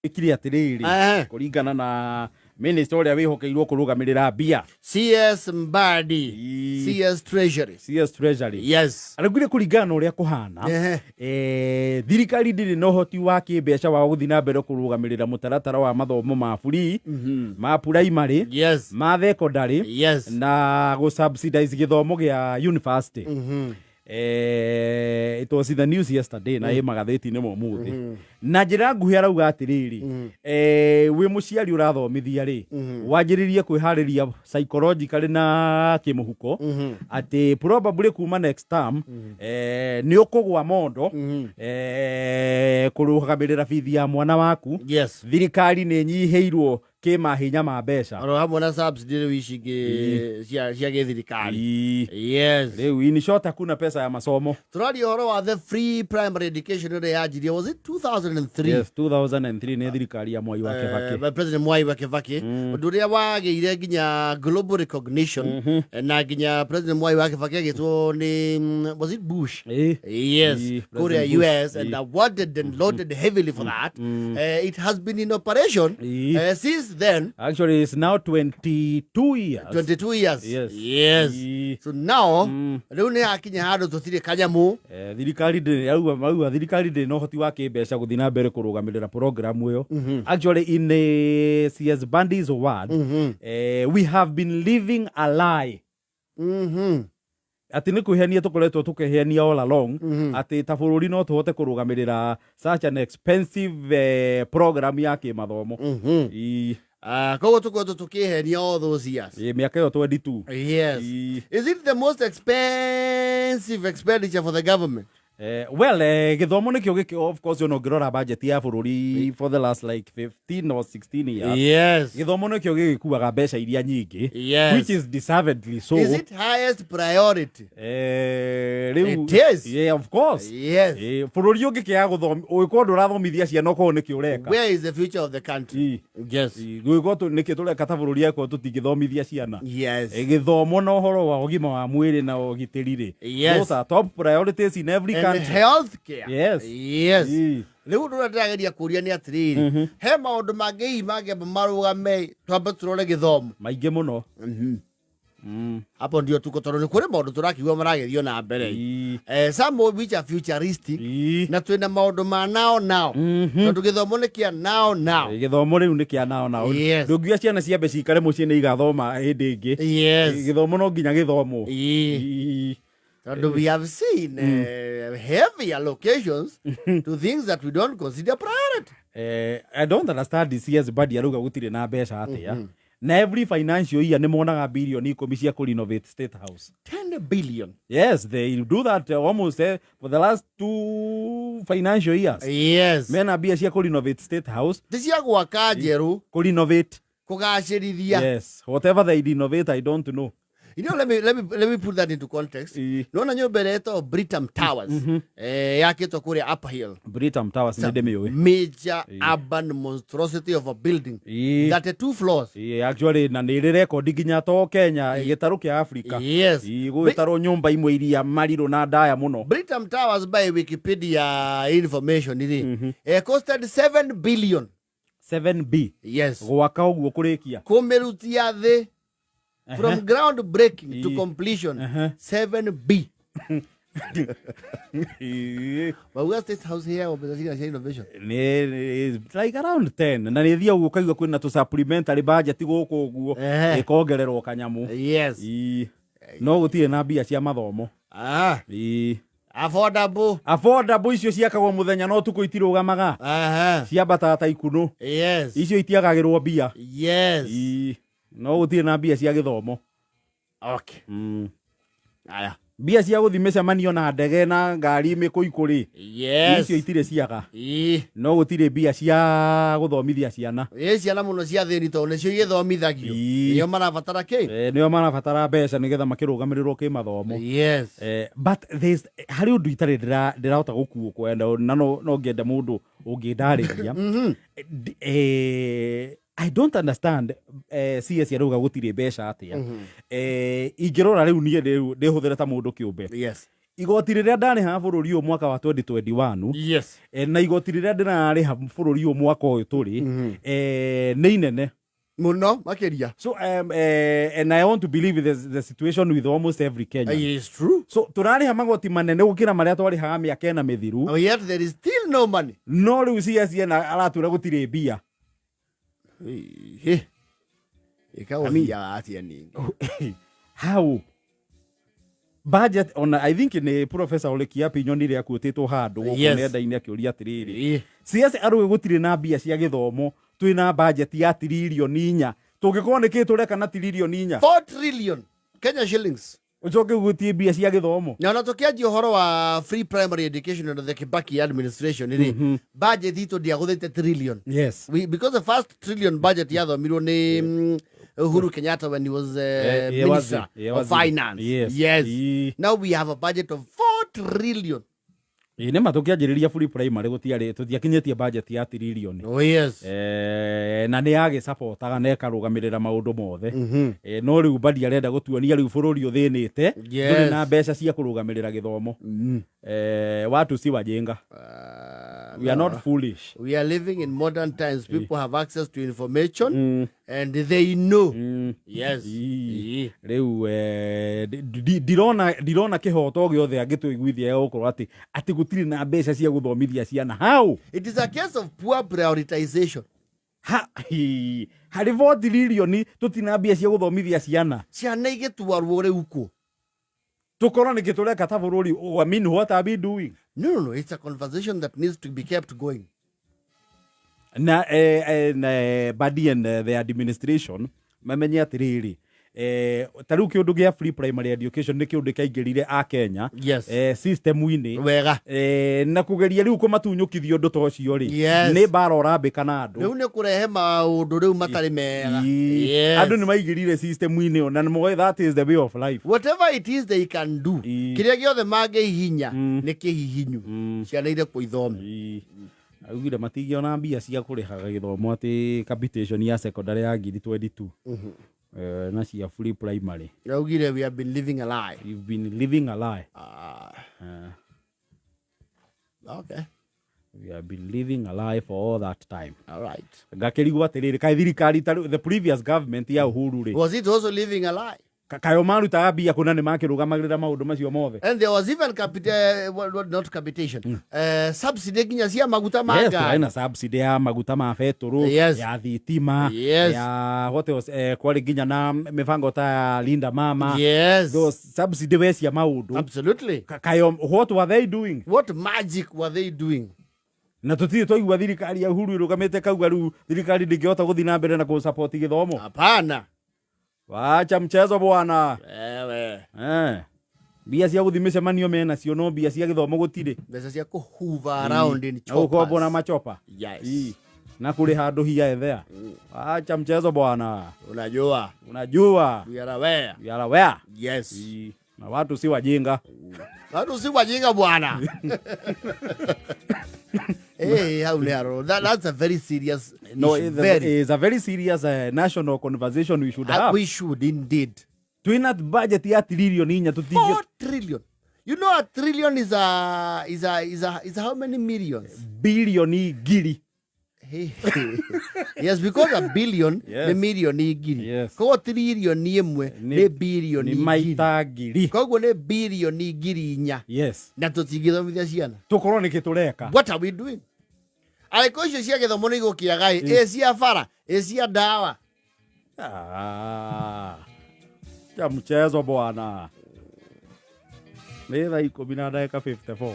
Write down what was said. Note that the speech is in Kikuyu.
Ĩkire atĩrĩrĩ, kũringana na minister ũrĩa wĩhokeirwo kũrũgamĩrĩra mbia. CS Mbadi. CS Treasury. CS Treasury. Yes. Araugire kũringana na ũrĩa kũhana, thirikari ndĩrĩ na ũhoti wa kĩmbeca wa gũthiĩ na mbere kũrũgamĩrĩra mũtaratara wa mathomo ma free, ma primary, ma secondary, na gũ subsidize gĩthomo gĩa university. It was in the news yesterday na ĩ magathĩti-inĩ ma ũmũthĩ. Na njĩra nguhĩ arauga atĩrĩrĩ, wĩ mũciari ũrathomithia rĩ, wanjĩrĩrie kwĩharĩria psychologically na kĩmũhuko atĩ probably kuma next term nĩ ũkũgwa mondo kũrũgamĩrĩra bithi ya mwana waku. Thirikari nĩ ĩnyihĩirwo kĩmahinya ma mbeca. Oro hamwe na subsidy rĩu ici ingĩ cia gĩthirikari. Yes. Rĩu in short hakuna pesa ya masomo. Tũraria ũhoro wa the free primary education ĩrĩa yanjirie, was it 2003? Yes, 2003 nĩ thirikari ya Mwai wa Kibaki. By President Mwai wa Kibaki, ũndũ ũrĩa wagĩire nginya global recognition, na nginya President Mwai wa Kibaki agĩtwo nĩ was it Bush? Yes. President Kũrĩa Bush. US and awarded and lauded heavily for that. It has been in operation since then. Actually, it's now 22 years. 22 years. Yes. Yes. So now rĩu nĩ hakinya handũ tũtirĩ kanyamũ. Thirikari ndĩrĩ yauga, mauga thirikari ndĩrĩ na ũhoti wa kĩmbeca gũthiĩ na mbere kũrũgamĩrĩra program ĩyo. Actually, in CS Mbadi's word, we have been living a lie. Atĩ nĩ kwĩhenia tũkoretwo tũkĩhenia all along, atĩ ta bũrũri no tũhote kũrũgamĩrĩra such an expensive program ya kĩmathomo. Ah, koguo tũkoretwo tũkĩhenia all those years. Ĩ, mĩaka ĩyo 22. Yes. Is it the most expensive expenditure for the government? Well, gĩthomo nĩkĩo gĩkĩ, of course, ona ũngĩrora budget ya bũrũri for the last like 15 or 16 years, gĩthomo nĩkĩo gĩgĩkuaga mbeca iria nyingĩ, which is deservedly so. Is it highest priority? Rĩu It is. Yeah, of course. Bũrũri ũngĩkĩaga gũthomi, ũngĩkorwo ndũrathomithia ciana, ũkorwo nĩkĩ ũreka? Where is the future of the country? Yes. Gwĩko nĩkĩ tũreka ta bũrũri akorwo tũtingĩthomithia ciana? Yes. Gĩthomo na ũhoro wa ũgima wa mwĩrĩ na ũgitĩri rĩ, those are top priorities in every And country. health care. Yes. Yes. Rĩu ũndũ ũrĩa ndĩrageria kũria nĩ atĩrĩrĩ, he maũndũ mangĩ hihi mangĩamba marũgame, twambe tũrore gĩthomo? Maingĩ mũno. Hapo ndio tuko, tondũ nĩ kũrĩ maũndũ tũrakiuga maragĩthio na mbere, some of which are futuristic, na twĩna maũndũ ma now now, tondũ gĩthomo nĩ kĩa now now. Gĩthomo rĩu nĩ kĩa nao nao. Ndũngiuga ciana ciambe cikare mũciĩ, nĩ igathoma hĩndĩ ĩngĩ. Gĩthomo no nginya gĩthomwo. Tondũ we have seen heavy allocations to things that we don't consider priority. I don't understand this CS Mbadi arauga gũtirĩ na mbeca atĩa, na every financial year nĩ monaga birioni 10 cia kũ renovate State House. 10 billion. Yes, they do that almost for the last two financial years. Mena mbia cia kũ renovate State House. Ti cia gwaka njerũ. Kũ renovate. Kũgacĩrithia. Yes, whatever they renovate, I don't know. Let me put that into context. Nona nyũmba ĩrĩa ĩtagwo Britam Towers, yakĩtwo kũrĩa Upper Hill. Britam Towers nĩ ndĩmĩũĩ. Major urban monstrosity of a building. 32 floors. Actually, na nĩ ĩrĩ rekondi nginya to Kenya, gĩtarũ kĩa Africa. Gũgĩtarwo nyũmba imwe iria marirũ na ndaya mũno. Britam Towers, by Wikipedia information rĩ, costed 7 billion. 7B? Yes. Gwaka ũguo kũrĩkia. Kũmĩrutia thĩ from ground breaking to completion, 7B. Mauga State House here mbeca cigana cia innovation? Nĩ like around 10, na nĩ thia ũguo ũkaigua kwĩna tũ supplementary budget gũkũ ũguo, ĩkongererwo kanyamũ. No gũtirĩ na mbia cia mathomo. Affordable. Affordable icio ciakagwo mũthenya na ũtukũ, itirũgamaga. Ciambataga ta ikunũ. Icio itiagagĩrwo mbia. No gũtirĩ na mbia cia gĩthomo. Aya. Mbia cia gũthiĩ mĩcemanio na ndege na ngari mĩkũikũ rĩ, icio itirĩ ciaga. No gũtirĩ mbia cia gũthomithia ciana. Ĩ, ciana mũno cia thĩni, tondũ nĩcio igĩthomithagio. Nĩo marabatara kĩ? Nĩo marabatara mbeca nĩgetha makĩrũgamĩrĩrwo kĩmathomo. But there's harĩ ũndũ itarĩ ndĩrahota gũkuũkwo na no ngĩenda mũndũ ũngĩndarĩria. I don't understand CS arauga gũtirĩ mbeca atĩa. Ingĩrora rĩu niĩ rĩu ndĩhũthĩre ta mũndũ kĩũmbe. Igoti rĩrĩa ndarĩhaga bũrũri ũyũ mwaka wa 2021 na igoti rĩrĩa ndĩrarĩha bũrũri ũyũ mwaka ũyũ tũrĩ nĩ inene Muno makiria. So and I want to believe the situation with almost every Kenyan. It's true. So tũrarĩha magoti manene gũkĩra marĩa twarĩhaga mĩaka ĩna mĩthiru. And yet there is still no money. No rĩu CSN aratwĩra gũtirĩ mbia. Ĩhĩ. Ĩkagũthiaga atĩa ningĩ? How budget ona I think nĩ Professor Ole Kiapi nyonire akuĩtĩtwo handũ gũkũ nenda-inĩ akĩũria atĩrĩrĩ, CS arauga gũtirĩ na mbia cia gĩthomo, twĩna budget ya tiririoni 4, tũngĩkorwo nĩ kĩ tũreka na tiririoni 4? 4 trillion Kenya shillings. Ũcoke gũtie mbia cia gĩthomo. Na ona tũkĩanjia ũhoro wa free primary education under the Kibaki administration rĩ, budget itũ ndĩagũthĩte trillion. Because the first trillion budget yathomirwo nĩ Uhuru Kenyatta when he was minister of finance. Yes. Now we have a budget of 4 trillion. Ĩ nĩ ma, tũkĩanjĩrĩria free primary gũtiarĩ, tũtiakinyĩtie budget ya tiririoni. Na nĩ yagĩcapotaga na ĩkarũgamĩrĩra maũndũ mothe. No rĩu Mbadi arenda gũtuonia rĩu bũrũri ũthĩnĩte ndũrĩ na mbeca cia kũrũgamĩrĩra gĩthomo. Watu si wajinga. We are No. not foolish. We are living in modern times. People have access to information and they know. Yes. Rĩu ndirona kĩhoto gĩothe angĩtũiguithia ya gũkorwo atĩ gũtirĩ na mbeca cia gũthomithia ciana. How? It is a case of poor prioritization. Ha, harĩ 4 trillion tũtina mbia cia gũthomithia ciana. Ciana igĩtwarwo rĩu kũ? Tũkorwo nĩkĩ tũreka ta bũrũri? I mean, what are we doing? No. It's a conversation that needs to be kept going. Na Badi and the administration mamenye atĩrĩrĩ, ta rĩu kĩũndũ gĩa free primary education nĩ kĩũndũ kĩaingĩrire a Kenya system-inĩ na kũgeria rĩu kũmatunyũkithia ũndũ ta ũcio rĩ, nĩ mbara ũrambĩka na andũ. Rĩu nĩ kũrehe maũndũ rĩu matarĩ mega. Andũ nĩ maigĩrire system-inĩ ĩyo na nĩ that is the way of life. Whatever it is they can do, kĩrĩa gĩothe mangĩhihinya nĩ kĩhihinyu. Ciana irekwo ithome. Augire matingĩona mbia cia kũrĩhaga gĩthomo atĩ capitation ya secondary ya ngiri 22 na cia free primary. Augire we have been living a lie. You've been living a lie. We have been living a lie for all that time. All right. Ngakĩrigwo atĩrĩrĩ, kaĩ thirikari ta rĩu the previous government ya Uhuru rĩ, Was it also living a lie? Kayo marutaga mbia kũna nĩ makĩrũgamagĩrĩra maũndũ macio mothe? And there was even well, well, not capitation, subsidy nginya cia maguta ma Yes, ngari. kũrarĩ na subsidy ya maguta ma betũrũ, ya thitima, ya what else, kwarĩ nginya na mĩbango ta ya Linda Mama. Those subsidy we cia maũndũ. Kayo, what were they doing? What magic were they doing? Na tũtirĩ twaigua thirikari ya Uhuru ĩrũgamĩte kauga rĩu thirikari ndĩngĩhota gũthiĩ na mbere na kũ-support gĩthomo. Hapana. Wacha mchezo bwana. Wewe. Mbia cia gũthiĩ mĩcemanio menacio, no mbia cia gĩthomo gũtirĩ. Mbeca cia kũhuva around in Na gũkombwo na choppers. machopa. Na kũrĩ handũ hiya ethea. Wacha mchezo bwana. Unajua. Unajua. We are aware. We are aware. Na watu si wajinga. Watu si wajinga bwana. Hey, how narrow. That's a very serious No, issue. Very. It's a very serious national conversation we should have. We should indeed. Twina budget ya tiririoni 4 tũtingĩ 4 trillion. You know a trillion is a how many millions? Bilioni ngiri. Hey. Yes, because a billion nĩ milioni ngiri. Koguo trilioni ĩmwe nĩ bilioni Nĩ ngiri. maita ngiri. Koguo nĩ bilioni ngiri 4. Na tũtingĩthomithia ciana. Tũkorwo nĩkĩ tũreka? What are we doing? Angĩkorwo icio cia gĩthomo nĩ igũkĩaga ĩ, ĩ cia bara, ĩ cia ndawa. Cha mchezo bwana. Nĩ thaa ikũmi na ndagĩka 54.